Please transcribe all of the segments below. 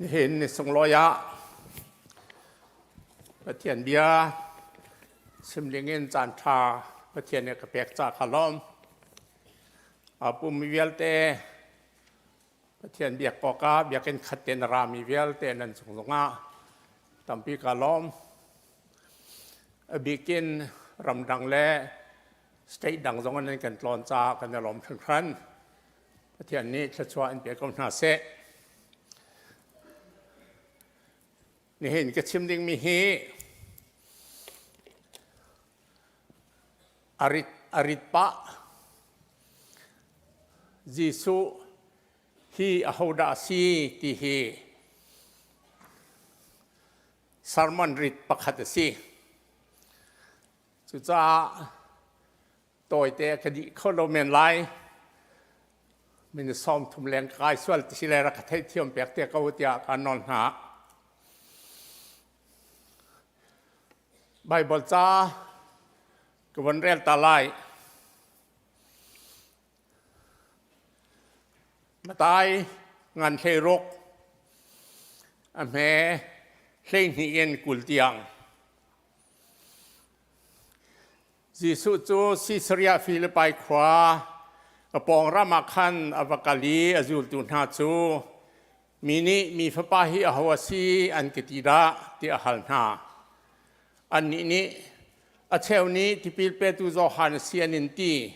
Nihin ni sunglawi ah Pathian bia chim dingin caan ṭha Pathian nih a ka pek caah ka lawm. A pummi vialte Pathian biak awkah biakinn khat tein a rami vialte nan cung zongah tampi ka lawm. A bikin ramdang le state dang zong in kan tlawn caah kan i lawm hringhran. Pathian nih thluachuah in pe ko hna seh. Nihin ka chim dingmi hi a rit pah. Jesuh hi ahodah a si ti hi sermon rit pakhat a si. Cucaah tawite ka dih kho lo men lai. Min 30 leng kai sual ti le rak ka theihthiam pek te ko tiah ka nawl hna. Baibal ca ka von rel ta lai. Matai ngan 16 a hme 12 in 20 tiang. Jesuh cu Sisaria Filipai khua a pawng ram ah khan a va kal i a zultu hna cu mi nih mi fapa hi aho a si an ka ti dah tiah a hal hna. Annih nih a cheu nih tipil petu Johan a si an in ti,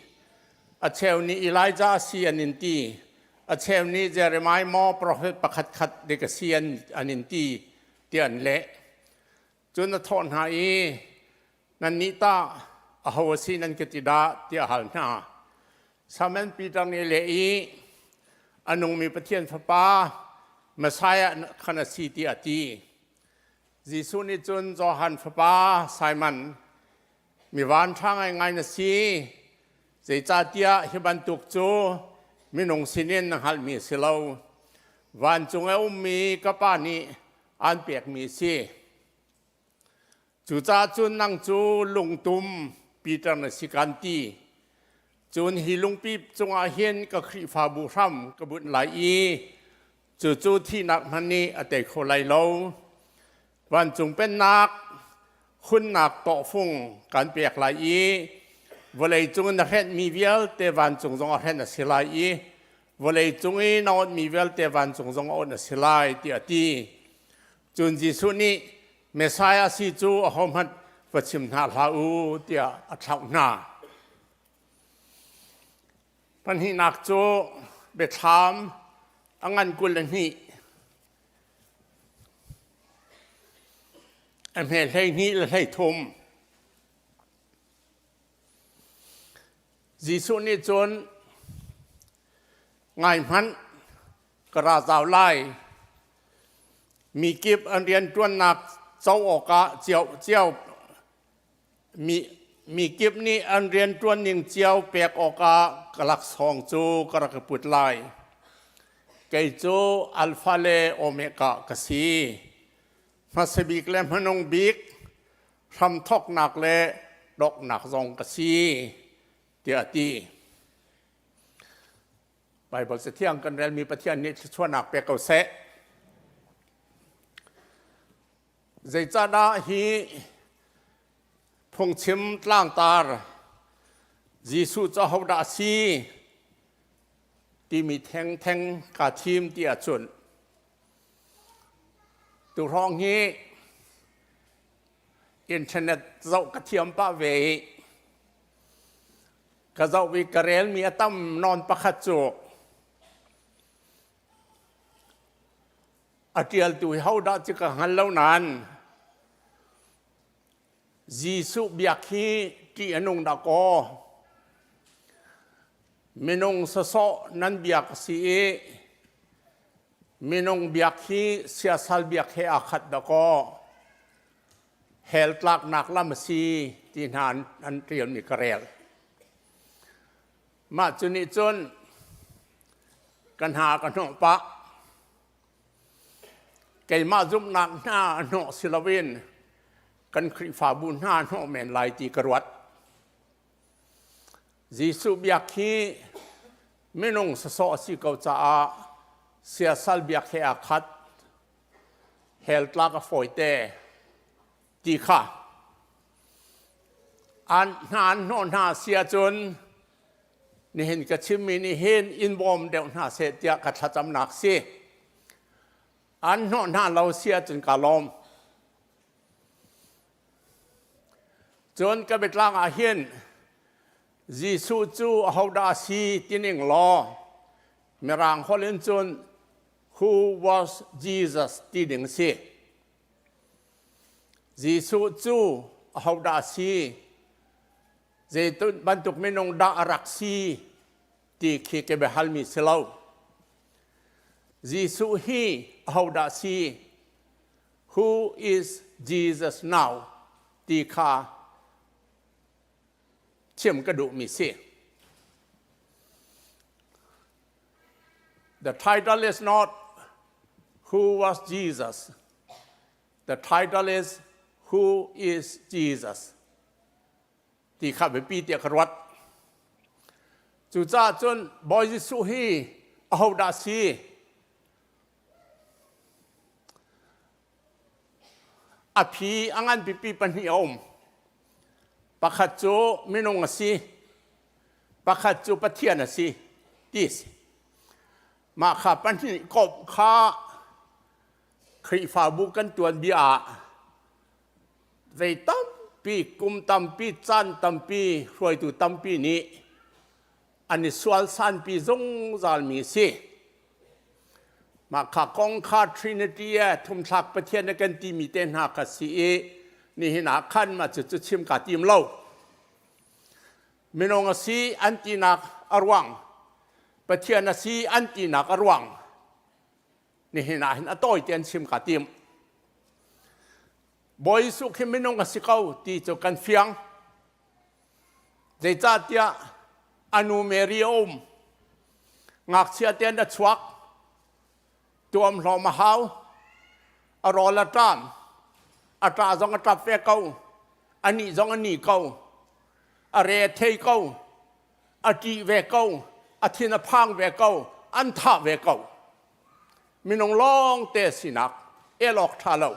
a cheu nih Elijah a si an in ti, a cheu nih Jeremiah maw profet pakhatkhat dek a si an in ti tiah an leh. Cun a thawh hna i, Nannih tah aho a si nan ka ti dah? tiah a hal hna. Simon Peter nih a leh i, A nungmi Pathian Fapa Messiah khan a si tiah a ti. Jesuh nih cun Johan fapa Simon, mi vanṭha ngaingai na si, zeicahtiah hi bantuk cu minung sinin na hngalhmi a si lo. Vancung a ummi ka Pa nih aan pekmi a si. Cucaah cun nang cu lungtum Peter na si kan ti. Cun hi lungpi cungah hin ka Khrihfabu hram ka bunh lai i cucu thihnak hmanh nih a tei kho lai lo. Vancung pennak hunnak tawhfung kan pek lai i vawlei cung na hrenhmi vialte vancung zong a hrenh a si lai i vawlei cung i na onhmi vialte vancung zong a onh a si lai tiah a ti. Cun Jesuh nih Messiah si cu ahohmanh va chim hna hlah u tiah a thlauh hna. Pahnihnak cu biathlam a ngan 22 a hme 12 le 13. Jesuh nih cun ngai hmanh ka ra zau lai. Mi kip an rianṭuannak co awkah cio cio mi, mi kip nih an rianṭuan ning cio pek awkah ka laksawng cu ka rak i put lai. Kei cu Alpha le Omega ka si. Hmasa bik le hmanung bik, hramthawknak le donghnak zong ka si, tiah a ti. Baibal Cathiang kan relmi Pathian nih thluachuahnak pe ko seh. Zeicahdah hi phungchim tlangtar Jesuh cu ahodah a si timi thengtheng kaa thim ti ahcun tuhrawng hi internet zoh ka thiam pah ve i Ka zoh i ka relmi a tam nawn pakhat cu a ṭialtu hi hodah cu ka hngal lo nain Jesuh biak hi ṭih a nung dah kaw minung sawsawh nan biak a si i minung biak hi siasal biak he aa khat dah kaw hell tlaknak lam a si ti hna an ṭialmi ka rel. Mah cu nih cun ka hna ka hnawh pah. Keimah zumhnak hna a hnawh si loin kan Khrihfabu hna a hnawh men lai ti ka ruat. Jesuh biak hi minung sawsawh a si ko caah siasal biak he aa khat. Hell tlak a fawite ti kha an hna an hnawh hna si ahcun nihin ka chimmi nih hin in bawm deuh hna seh tiah ka thlacamnak si. An hnawh hna lo si ahcun ka lawm. Cun ka biatlang ah hin Jesuh cu ahodah a si tining law Mirang holh in cun Who was Jesus ti ding si. Jesuh cu ahodah a si? Zei bantuk minung dah a rak si ti khi ka biahalmi si lo. Jesuh hi ahodah si? Who is Jesus now? ti kha chim ka duhmi si. The title is not Who was Jesus? The title is Who is Jesus? Ti kha biapi tiah ka ruat. Cucaah cun Bawi Jesuh hi ahodah si? A phi a ngan pipi pahnih a um. Pakhat cu minung a si, pakhat cu Pathian a si ti a si. Mah kha pahnih komh kha Khrihfabu kan tuanbia ah zei tampi, kum tampi, caan tampi, hruaitu tampi nih an i sualsanpi zungzalmi a si. Mah kha kong kha Trinity e thumthlak Pathian a kan timi te hna kha si i nihin ah khan mah cucu chim kaa tim lo. Minung a si an tinak a ruang, Pathian a si an tinak a ruang, nihin ah hin a tawi tein chim kaa tim. Bawi Jesuh khi minung a si ko ti cu kan fiang. Zeicahtiah a nu Mary a um. Ngakchia tein a chuak. Tuamhlawm a hau. A rawl a ṭam. A ṭah zong a ṭap ve ko. A nih zong a ni ko. A re a thei ko. A ṭih ve ko. A thin a phang ve ko. An thah ve ko. Minung lawng te sinak el awk ṭha lo.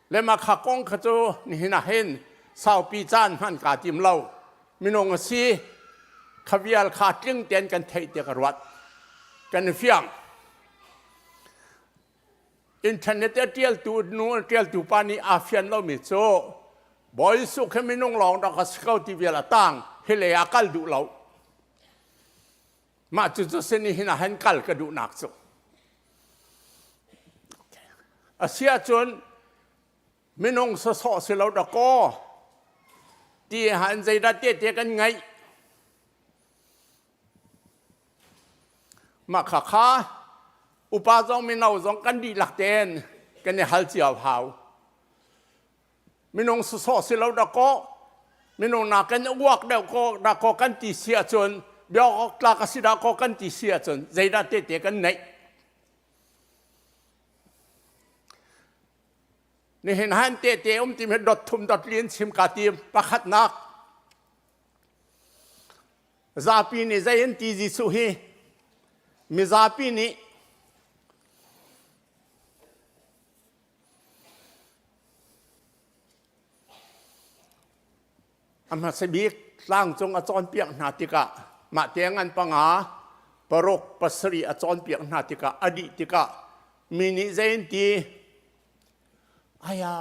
Le mah kha kong kha cu nihin ah hin saupi caan hman kaa tim lo. Minung a si, kha vial kha tling tein kan theih tiah ka ruat. Kan i fiang. Internet a ṭialtu nu a ṭialtu pa nih aa fian lomi cu Bawi Jesuh khi minung lawng rak a si ko ti vial a tang hi lei ah kal duh lo. Mah cucu sin hin ah hin kal ka duhnak cu. A si ahcun minung sawsawh si lo dakaw ti han zeidah tehte kan ngeih. Mah kha kha upa zong mino zong kan dihlak tein kan i hal cio hau. Minung sawsawh si lo dakaw minung nakin uak deuh ko dakaw kan ti si ahcun biak tlak a si dakaw kan ti si ahcun zeidah tehte kan neih. Nihin han tehte um tim hi dot thum dot li in chim ka tim pakhatnak zapi nih zei an ti Jesuh hi mizapi nih A hmasa bik tlangcung a cawnpiak hna tikah mah te ngan panga paruk pasarih a cawnpiak hna tikah a dih tikah mi nih zei an ti aya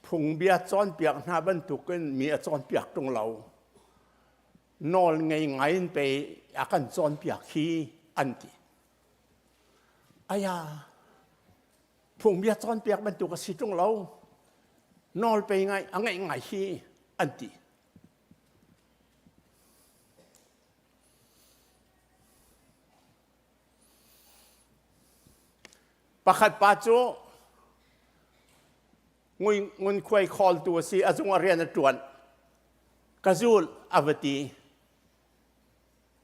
phungbia cawnpiak hna bantukin mi a cawnpiak ṭung lo nawl ngei ngai in pei a kan cawnpiak hi an ti Aya, phungbia cawnpiak bantuk a si ṭung lo. Nawl pei ngai a ngeih ngai hi an ti. Pakhat pa cu ngunkhuai khawltu a si, a zung ah rian a ṭuan. Ka zul a va ti.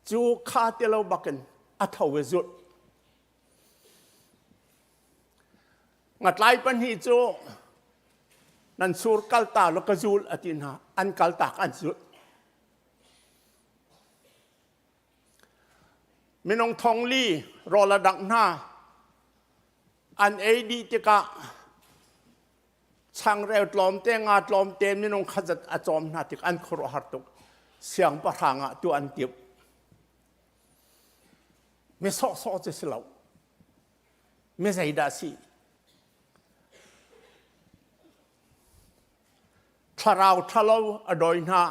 Cu kha ti lo bakin a tho i zulh. Ngatlai pahnih cu nan sur kal ta law ka zul a ti hna. An kal tak an zulh. Minung thong li rawl a dangh hna. An ei dih tikah changreu tlawmte nga tlawmte minung khat zat a cawm hna tik an khuaruahhar tuk. Siangpahrang ah tu an timh. Mi sawhsawh cu si lo. Mi zeidah si? Thlarau ṭhalo a dawi hna.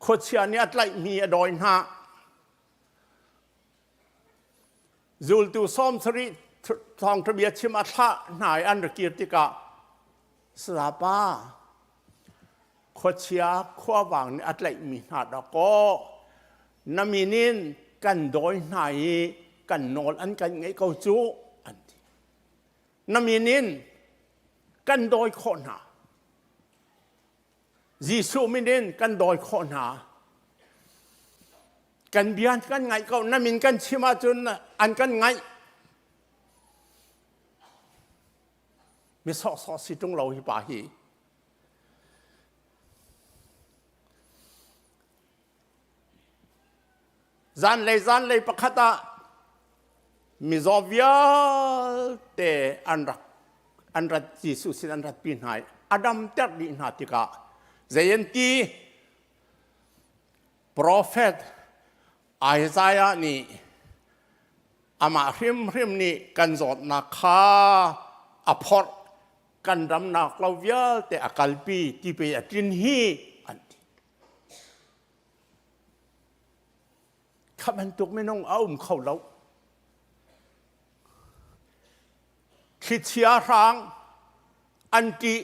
Khuachia nih a tlaihmi a dawi hna. Zultu 70 thawngṭha bia chim a thlah hna i an ra kir tikah Sayapa khuachia khuavang nih a tlaihmi hna dawkaw na min in kan dawi hna i kan nawl an kan ngeih ko cu an ti. Na min in kan dawi khawh hna. Jesuh min in kan dawi khawh hna. Kan bia kan ngaih ko. Na min kan chim ahcun an kan ngaih. Mi sawhsawh si ṭung lo hi pa hi. Zanlei zanlei pakhat ah mizaw vialte an rak an rat Jesuh sin an ratpi hna i a damter dih hna tikah zei an ti? Profet Isaiah nih amah hrimhrim nih kan zawtnak kha a phorh kan ramnak lo vialte a kalpi ti pe a tlin hi an ti. Kha bantuk minung a um kho lo. Thlichia hrang an ṭih.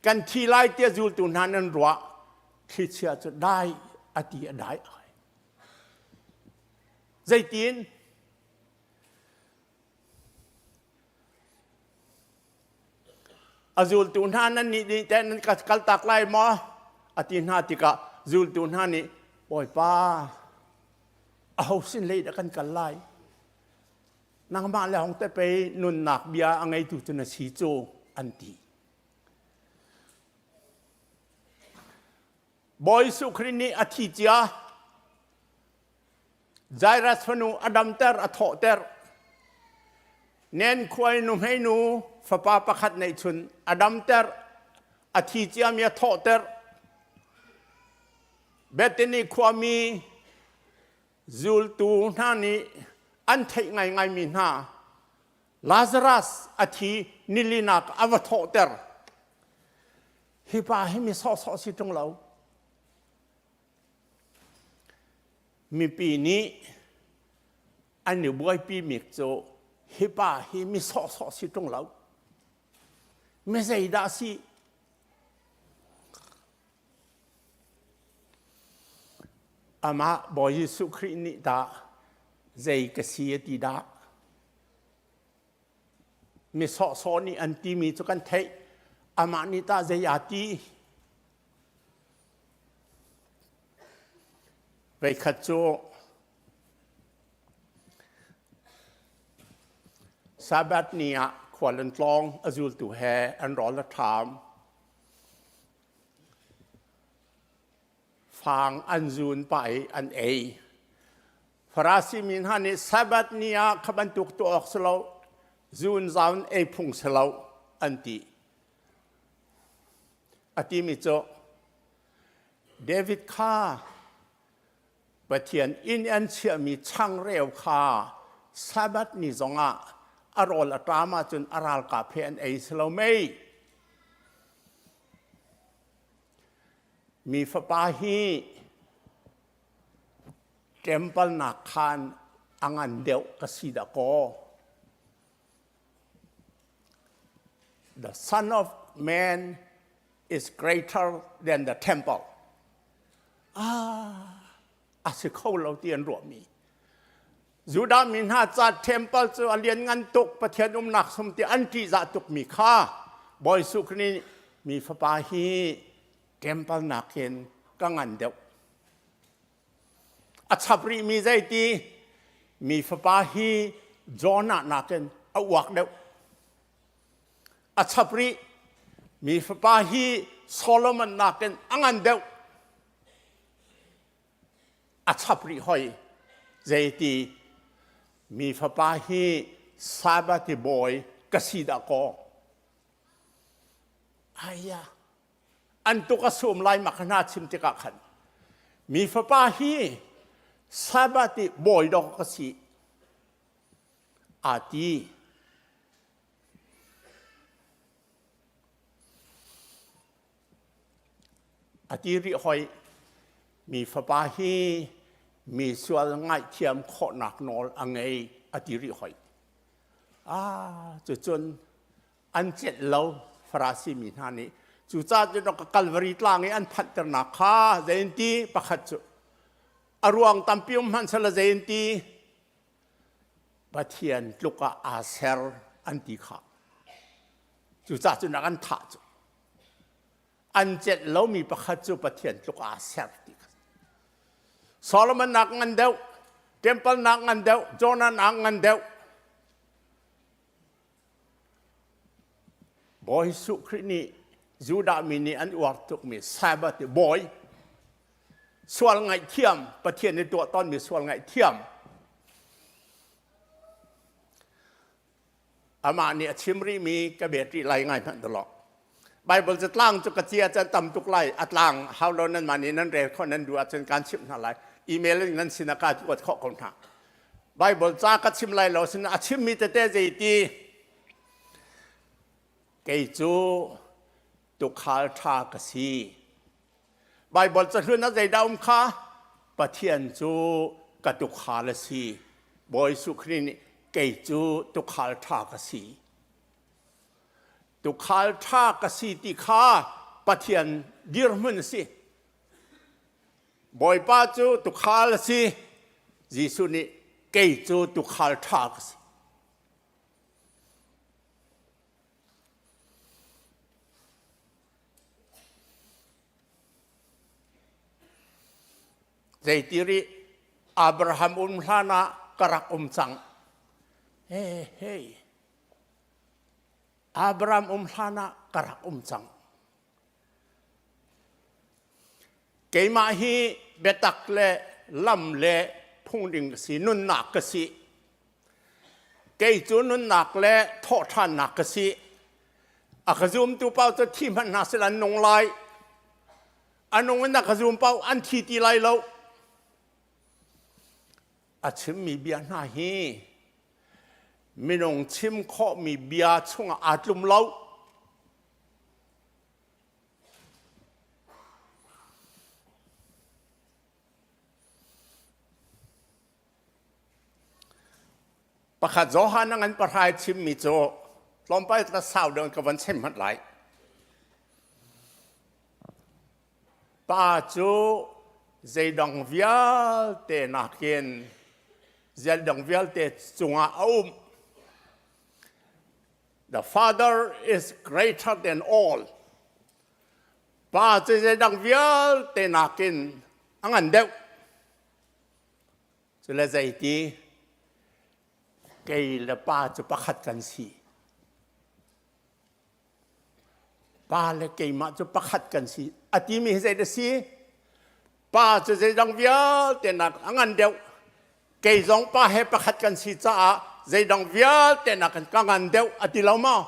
Kan thi lai tiah zultu hna nan ruah. Thlichia cu dai a ti a dai ai. Zeitin? A zultu hna nan nih nih teh nan kaltak lai maw? A ti hna tikah zultu hna nih Bawipa, aho sin lei dah kan kal lai? Nangmah le hong te pei nunnak bia a ngeitu cu na si cu an ti. Bawi Jesuh Khrih nih a thi cia Jairus fanu a damter, a thawhter. Nen khuai nuhmei nu fapa pakhat neihchun a damter, a thi ciami a thawhter. Bethany khuami zultu hna nih an theih ngaingaimi hna Lazarus a thi nilinak a va thawhter. Hi pa hi mi sawhsawh si ṭung lo. Mipi nih an i buaipimi cu hi pa hi mi sawhsawh si ṭung lo. Mi zeidah si? Amah Bawi Jesuh Khrih nih dah zei ka si a ti dah? Mi sawhsawh nih an timi cu kan theih. Amah nih tah zei aa ti? Voikhat cu Sabbath ni ah khual an tlawng, a zultu he an rawl a ṭham. Fang an zun pah i an ei. Farasi mi hna nih Sabbath ni ah kha bantuk tuah awk si lo, zun zaun ei phung si lo an ti. A timi cu David kha Pathian inn an chiahmi changreu kha Sabbath ni zongah a rawl a ṭam ahcun a ralkap he an ei si lo mei? Mi fapa hi temple nak khan a ngan deuh ka si dah kaw. The Son of Man is greater than the temple. Ah, a si kho lo ti an ruahmi. Judah mi hna ca temple cu a lian ngan tuk Pathian umnak sum ti an ṭihzah tukmi kha Bawi Jesuh nih mi fapa hi temple nakin ka ngan deuh. A chap rihmi zeiti mi fapa hi Jonah nakin a uak deuh. A chap rih mi fapa hi Solomon nakin a ngan deuh. A chap rih hoi zeiti Mi fapa hi Sabbath bawi ka si dah kaw. Aya, an tuk a sum lai mak hna chim tikah khan mi fapa hi Sabbath bawi dawk ka si aa ti. A ti rih hoi, mi fapa hi mi sual ngaihthiam khawhnak nawl a ngei a ti rih hoi. Ah, cucun an celh lo Farasi mi hna nih. Cucaah cun Kalvari tlang i an phanhternak kha zei pakhat cu a ruang tampi um hmanh sela zei ti Pathian tluk ah aa ser an ti kha. Cucaah cun a kan thah cu. An celh lomi pakhat cu Pathian tluk aa ser ti kha. Solomon nak ngan deuh, temple nak ngan deuh, Jonah nak ngan deuh. Bawi Jesuh Khrih nih Judah mi nih an uar tukmi Sabbath bawi sual ngaihthiam Pathian nih tuah tawnmi sual ngaihthiam amah nih a chim rihmi ka bet rih lai ngai hmanh dawh Bible cu tlang cu ka cia cun tam tuk lai a tlang hau lo nan mah nih nan rel khawh nan duh ahcun kaan chimh hna lai email in nan sinah ka kuat khawh ko hna Bible ca ka chim lai lo sin a chimmi tete zeiti kei cu tukhal ṭha ka si Bible cahlun ah zeidah um kha Pathian cu ka tukhal a si Bawi Jesuh Khrih nih kei cu tukhal ṭha ka si tukhal ṭha ka si ti kha Pathian dirhmun a si Bawipa cu tukhal a si Jesuh nih kei cu tukhal ṭha ka si Zeiti rih Abraham um hlan ah ka rak um cang. Hey, hey. Abraham um hlan ah ka rak um cang. Keimah hi biatak le lam le phungding ka si, nunnak ka si. Kei cu nunnak le thawhṭhannak ka si. A ka zumtu paoh cu thi hmanh hna sila an nung lai. A nung in a ka zum paoh an thi ti lai lo. A chimmi bia hna hi minung chim khawhmi bia chungah aa tlum lo. Pakhat Johan a ngan pahrai chimmi cu tlawmpal ka sau deuh ka van chim hmanh lai. Pa cu zeidang vialte nakin zeidang vialte cungah a um. The Father is greater than all. Pa cu zeidang vialte nakin a ngan deuh. Cule zeiti kei le pa cu pakhat kan si. Pa le keimah cu pakhat kan si. A timi hi zei a si? Pa cu zeidang vialte nak a ngan deuh. Kei zong pa he pakhat kan si caah zeidang vialte nak ka ngan deuh a ti lo maw?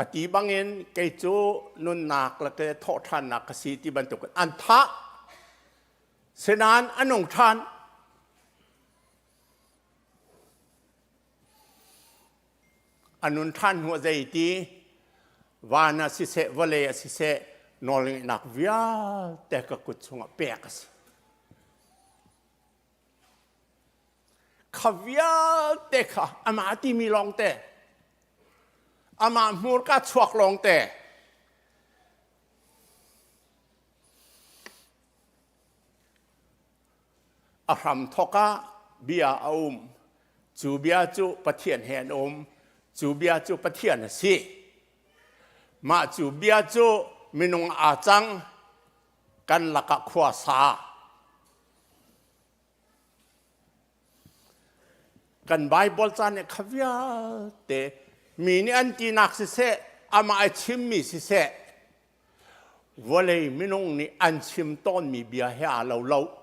A ti bangin kei cu nunnak le ke thawhṭhannak ka si ti bantuk an thah. Sinain a nung ṭhan. A nun ṭhan hnu ah zei ti van ah siseh vawlei ah siseh nawlngeihnak vialte ka kut chungah pek a si. Kha vialte kha amah timi lawngte, amah hmurka chuak lawngte, a hramthawk ah bia a um. Cu bia cu Pathian he an um. Cu bia cu Pathian a si. Mah cu bia cu minung aa cang, kan lakah khua sa. Kan Baibal ca nih kha vialte mi nih an tinak siseh, amah a chimmi siseh, Vawlei minung nih an chim tawnmi bia he aa lo lo.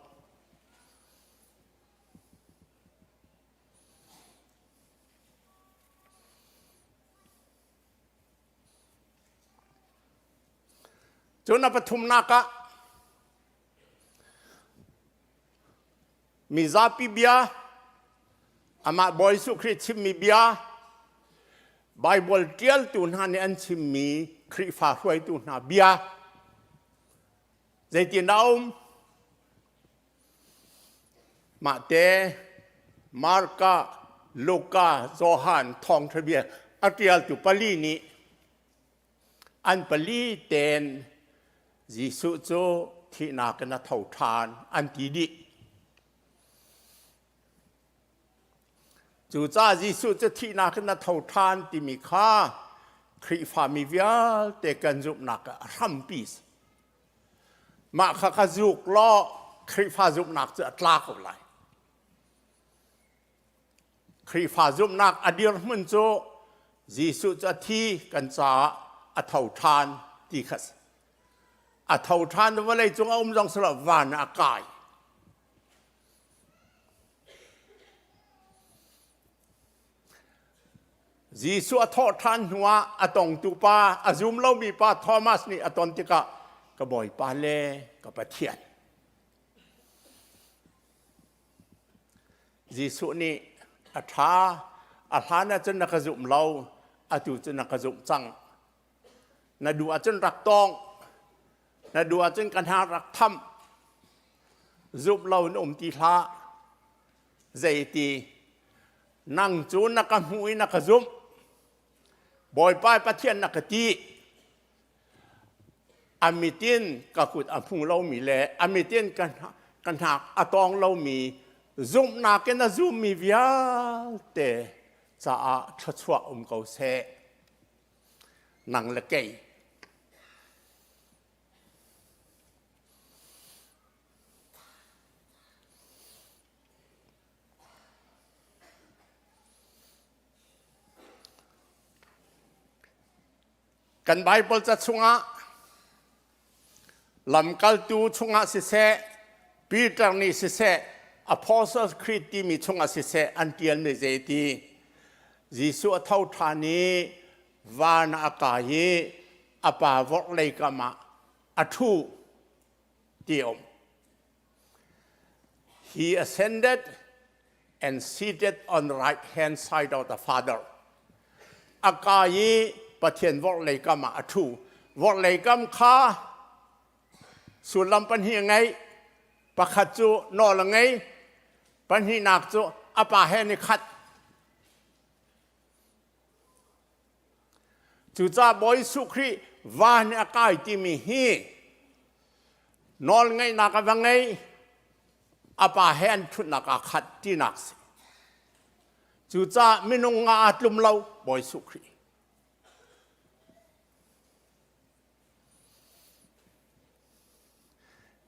Cun a pathumnak ah mizapi bia, amah Bawi Jesuh Khrih chimmi bia, Baibal ṭialtu hna nih an chimmi Khrihfa hruaitu hna bia zeitin dah a um? Mahte Marka, Luka, Johan thawngṭha bia a ṭialtu pali nih an pali tein Jesuh cu thihnak in a tho ṭhan an ti dih. Cucaah Jesuh cu thihnak in a tho ṭhan timi kha Khrihfami vialte kan zumhnak ah a hrampi a si. Mah kha kha zuk law Khrihfa zumhnak cu a tla ko lai. Khrihfa zumhnak a dirhmun cu Jesuh cu a thi kan caah a tho ṭhan ti kha a si. A tho ṭhan vawlei cung a um zong si lo van ah a kai. Jesuh a thawh ṭhan hnuah a tongtu pa, a zum lomi pa Thomas nih a ton tikah ka Bawipa le ka Pathian. Jesuh nih a ṭha, a hlan ahcun na ka zum lo, atu cu na ka zumh cang. Na duh ahcun rak tawng, na duh ahcun ka hna rak tham. Zumh lo in um ti hlah. Zeiti nang cu na ka hmuh i na ka zumh. Bawipa Pathian na ka ti. A mit in ka kut a hmu lomi le a mit in ka hnak a tawng lomi zumhnak in a zummi vialte caah thluachuah um ko seh. Nang le kei. Kan Baibal ca chungah lamkaltu chungah siseh, Peter nih siseh, Apostles Creed timi chungah siseh an ṭialmi zeiti Jesuh a tho ṭhan i van ah a kai i a pa vorhlei kam ah a ṭhu ti a um. He ascended and seated on the right hand side of the Father. A kai i Pathian vorhlei kam ah a ṭhu. Vorhlei kam kha sullam pahnih a ngei. Pakhat cu nawl a ngei. Pahnihnak cu a pa he an i khat. Cucaah Bawi Jesuh Khrih van i a kai timi hi nawlngeihnak a va ngei, a pa he an ṭhutnak aa khat tinak si. Cucaah minung nga aa tlum lo Bawi Jesuh Khrih.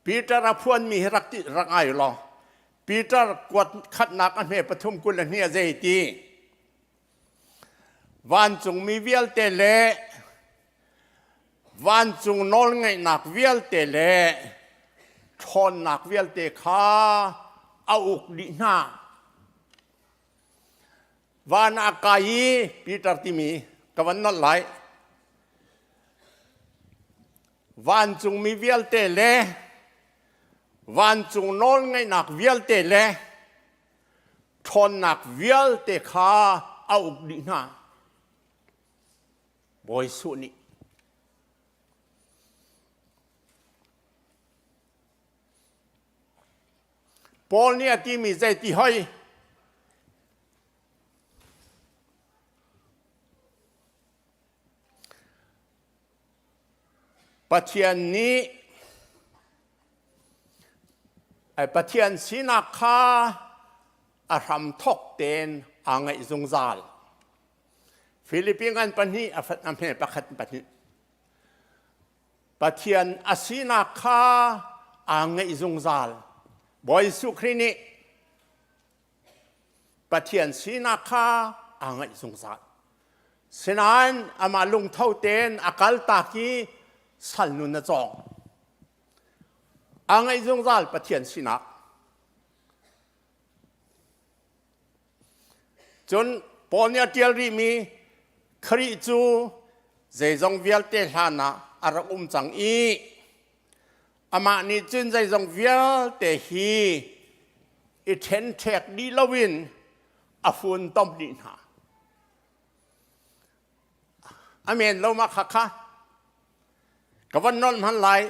Peter a phuanmi hi rak ti rak ngai law Peter kuat khatnak a hme pathum 22 a zei ti Vancungmi vialte le vancung nawlngeihnak vialte le ṭhawnnak vialte kha a uk dih hna. Van ah kai i Peter timi ka van nolh lai. Vancungmi vialte le vancung nawlngeihnak vialte le ṭhawnnak vialte kha a uk dih hna. Bawi Jesuh nih Paul nih a timi zeiti hoi? Pathian nih Pathian sinak kha a hramthawk tein aa ngaih zungzal. Filipi ngan pahnih a hme pakhat pahnih. Pathian a sinak kha aa ngeih zungzal. Bawi Jesuh Khrih nih Pathian sinak kha aa ngaih zungzal. Sinain amah lungtho tein a kaltak i Sal nun a cawng. A ngaih zungzal Pathian sinak. Cun Paul nih a ṭial rihmi Khrih cu zeizong vialte hlan ah a rak um cang i amah nih cun zeizong vialte hi i ṭhenṭhek dih loin a funtom dih hna. A men lo ma kha kha ka van nolh hman lai.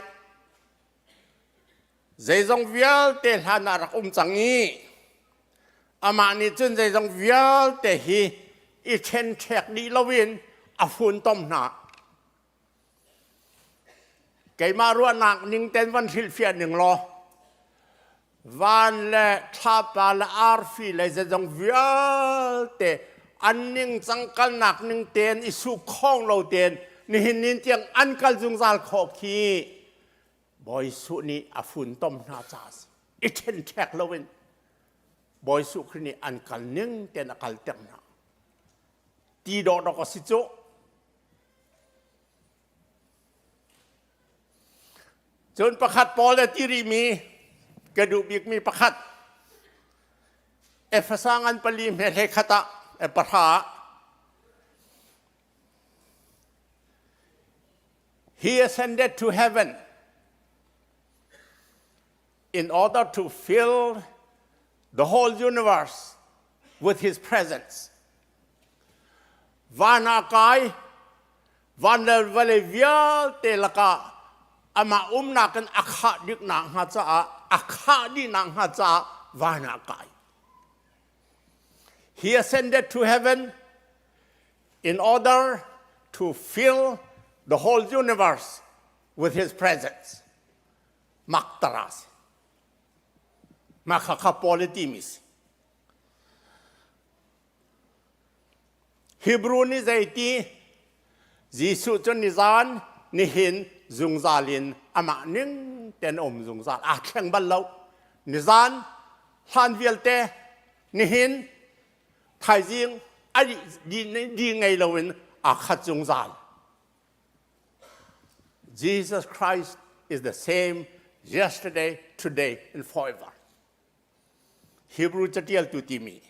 Zeizong vialte hlan ah rak um cang i amah nih cun zeizong vialte hi i ṭhenṭhek dih loin a funtom hna. Keimah ruahnak ning ten van hrilhfiah ning law van le thlapa le arfi le zeizong vialte an ningcang kalnak ning tein i suk khawng lo tein nihin nin tiang an kal zungzal khawh khi Bawi Jesuh nih a funtom hna caah a si. I ṭhenṭhek loin Bawi Jesuh Khrih nih an kal ning tein a kalter hna. Ti dawhdawk a si cu. Cun pakhat Paul a ti rihmi ka duh bikmi pakhat Efesa ngan pali hme hlei khat ah pahra ah He ascended to heaven in order to fill the whole universe with his presence. Van ah kai, van le vawlei vialte lakah amah umnak in a khah dih nak hnga caah a khah dih nak hnga caah van ah kai. He ascended to heaven in order to fill the whole universe with his presence. Maktaras. Makhakha politimis. Hebrew ni zeiti Jesuh cu nizan nihin zungzal in amah ning ten um zungzal aa thleng bal lo nizan hlan vialte nihin thaizing a di ngei loin aa khat zungzal. Jesus Christ is the same yesterday, today, and forever. Hebrew catialtu timi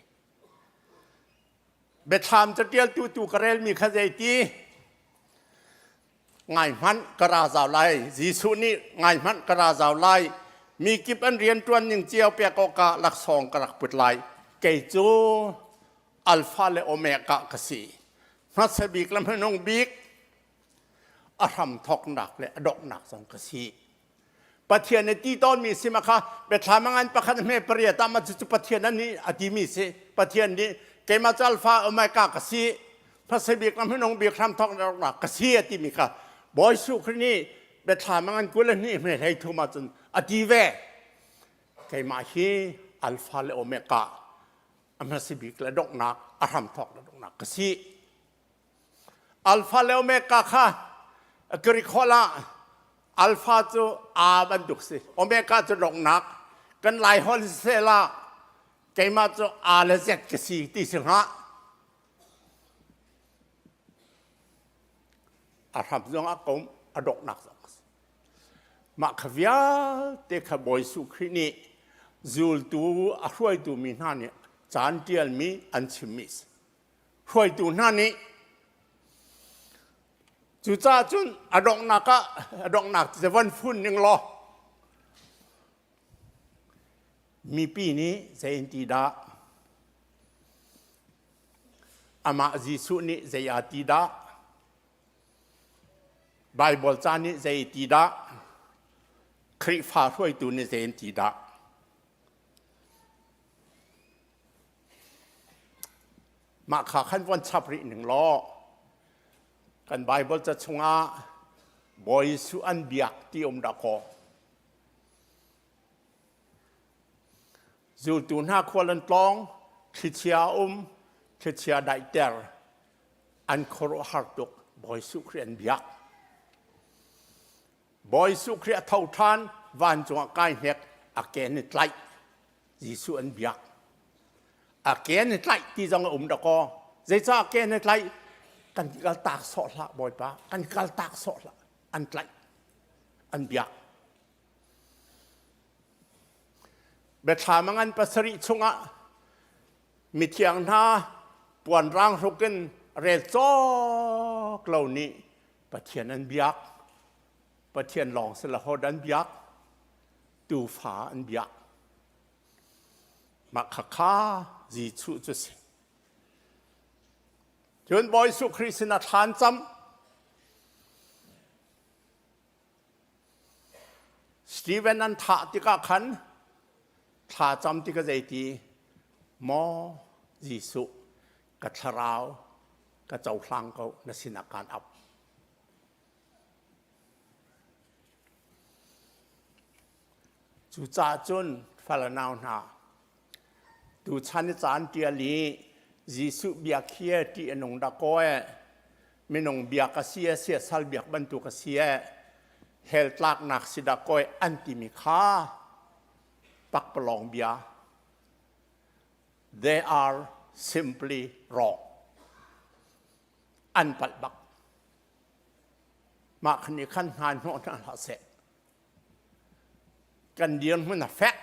Biathlam catialtu tu ka relmi kha zeiti ngai hmanh ka ra zau lai Jesuh nih ngai hmanh ka ra zau lai mi kip an rian ṭuan ning cio pek awkah laksawng ka rak put lai kei cu Alpha le Omega ka si hmasa bik le hmanung bik a hram thawknak le a donghnak zong ka si Pathian nih ti tawnmi si ma kha biathlam a ngan pakhat hme pariat ah ma cucu Pathian nih a timi si Pathian nih keimah cu Alpha Omega ka si hmasa bik le hmanung bik hramthawk nak ka si a timi kha Bawi Jesuh Khrih nih biathlam a ngan 22 hme hlei thum ahcun a ti ve keimah hi Alpha le Omega a hmasa bik le donghnak a hramthawk le donghnak ka si Alpha le Omega kha Greek holh ah Alpha cu A bantuk si, Omega cu donghnak. Kan Lai holh siseh la keimah cu A le Z ka si ti si hnga. A hram zong a kom, a donghnak zong a si. Mah kha vialte kha Bawi Jesuh Khrih nih zultu a hruaitu mi hna nih caan ṭialmi an chimmi a si. Hruaitu hna nih cucaah cun a donghnak ah a donghnak cu van fun ning law mipi nih zei in ti dah amah Jesuh nih zei aa ti dah Baibal ca nih zei ti dah Khrihfa hruaitu nih zei in ti dah Mah kha khan von chap rih ning law kan Baibal ca chungah Bawi Jesuh an biak ti um dah kaw. Zultu hna khual an tlawng, thlichia a um, thlichia daihter, an khuaruahhar tuk Bawi Jesuh Khrih an biak. Bawi Jesuh Khrih a tho ṭhan, vancung ah kai hnek, a ke an i tlaih. Jesuh an biak. A ke an i tlaih ti zong a um dakaw. Zeicah ke an i tlaih? Kan kal tak sawh hlah Bawipa, kan kal tak sawh hlah. An tlaih. An biak. Biathlam a ngan pasarih chungah mithiang hna puanrang hruk in rel cawk lo nih Pathian an biak. Pathian lawng si lo an biak. Tuufa an biak. Mah khakha Jesuh cu si. Cun Bawi Jesuh Khrih sinah thlan cam. Stephen an thah tikah khan thla cam tikah zeiti maw Jesuh ka thlarau ka cohlang ko na sinah kaan ap. Cucaah cun fal a nau hna tuchan i caan ṭial i Jesuh biak hi ṭih a nung dah kaw ee minung biak a si ee siasal biak bantuk a si ee hell tlaknak si dah kaw ee an timi kha pakpalawng bia they are simply wrong an palh bak mah khan nih khan hna hnawh hna hlah seh Kan dirhmun a fek.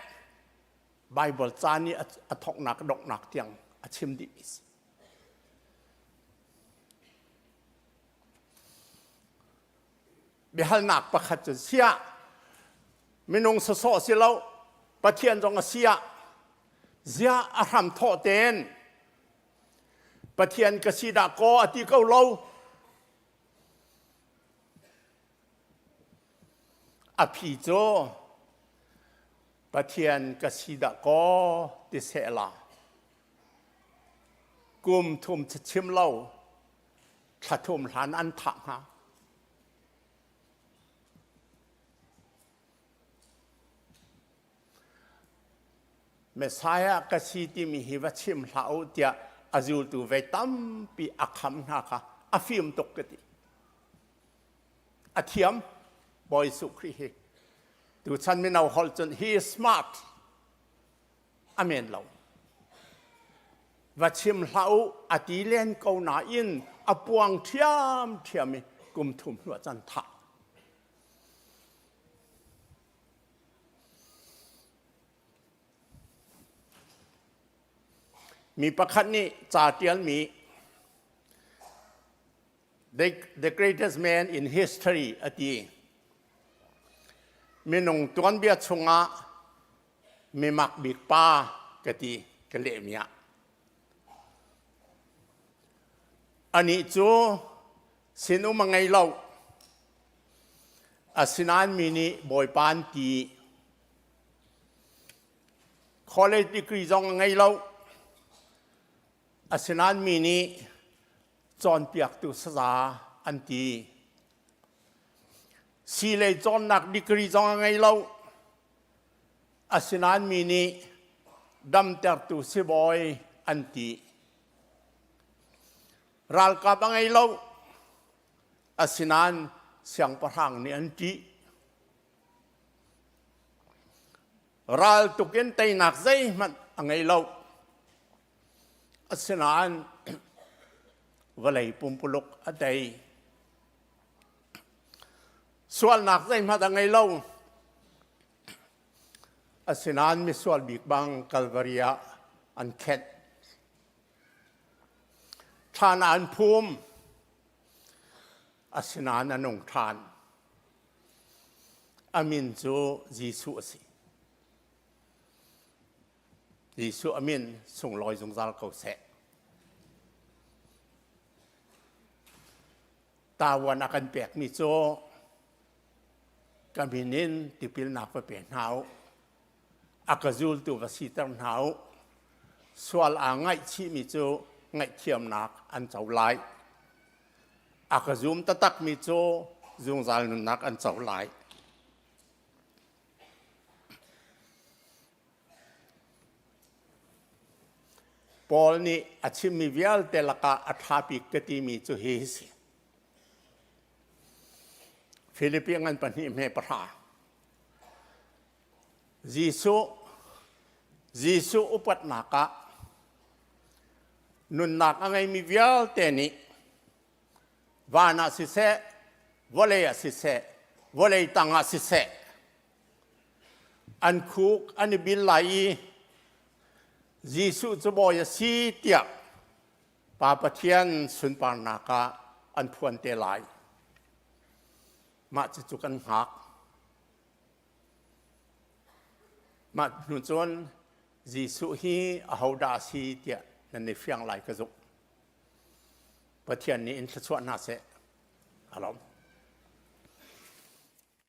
Baibal ca nih a thawknak donghnak tiang a chim dihmi si. Biahalnak pakhat cu siah minung sawsawh si lo Pathian zong a si ah ziah a hram thawh tein Pathian ka si dah kaw a ti ko lo A phi cu Pathian ka si dah kaw ti sehla kum thum chim lo thla thum hlan an thah hnga. Messiah ka si timi hi va chim hlah u tiah a zultu ve tampi a kham hna kha a fim tuk ka ti. A thiam Bawi Jesuh Khrih hi. Tuchan mino holh cun he is smart. Amen lo. Va chim hlah u a ti len ko nain a puang ṭhiam ṭhiam i kum thum hnu ah can thah. Mi pakhat nih ca ṭialmi The greatest man in history a ti. Minung tuanbia chungah mimak bik pa ka ti ka lehmi ah. Anih cu sinum a ngei lo. Asinain mi nih Bawipa an ti. College degree zong a ngei lo. Asinain mi nih cawnpiaktu saza an ti. Siilei cawnnak degree zong a ngei lo. Asinain mi nih damtertu sibawi an ti. Ralkap a ngei lo. Asinain siangpahrang nih an ṭih. Ral tuk in teinak zeihmanh a ngei lo. Asinain vawlei pumpuluk a tei. Sualnak zeihmanh a ngei lo. Asinain misual bik bang Kalvari ah an khenh. Thlan ah an phum. Asinain a nung ṭhan. A min cu Jesuh a si. Jesuh a min sunglawi zungzal ko seh. Tawan a kan pekmi cu ka min in tipilnak va pe hna u. A ka zultu va siter hna u. Sual aa ngaihchihmi cu ngaihthiamnak an co lai. A ka zum taktakmi cu zungzal nunnak an co lai. Paul nih a chimmi vialte lakah a ṭha bik ka timi cu hi hi si. Filipi ngan pahnih hme pahra. Jesuh Jesuh upatnak ah nunnak a ngeimi vialte nih van ah siseh, vawlei ah siseh, vawlei tangah siseh, an khuk an i bil lai i Jesuh cu bawi a si tiah Pa Pathian sunparnak ah an phuan te lai. Mah cucu kan hngak. Mah hnu cun Jesuh hi ahodah a si tiah nan i fiang lai ka zumh. Pathian nih in thluachuah hna seh. Alom.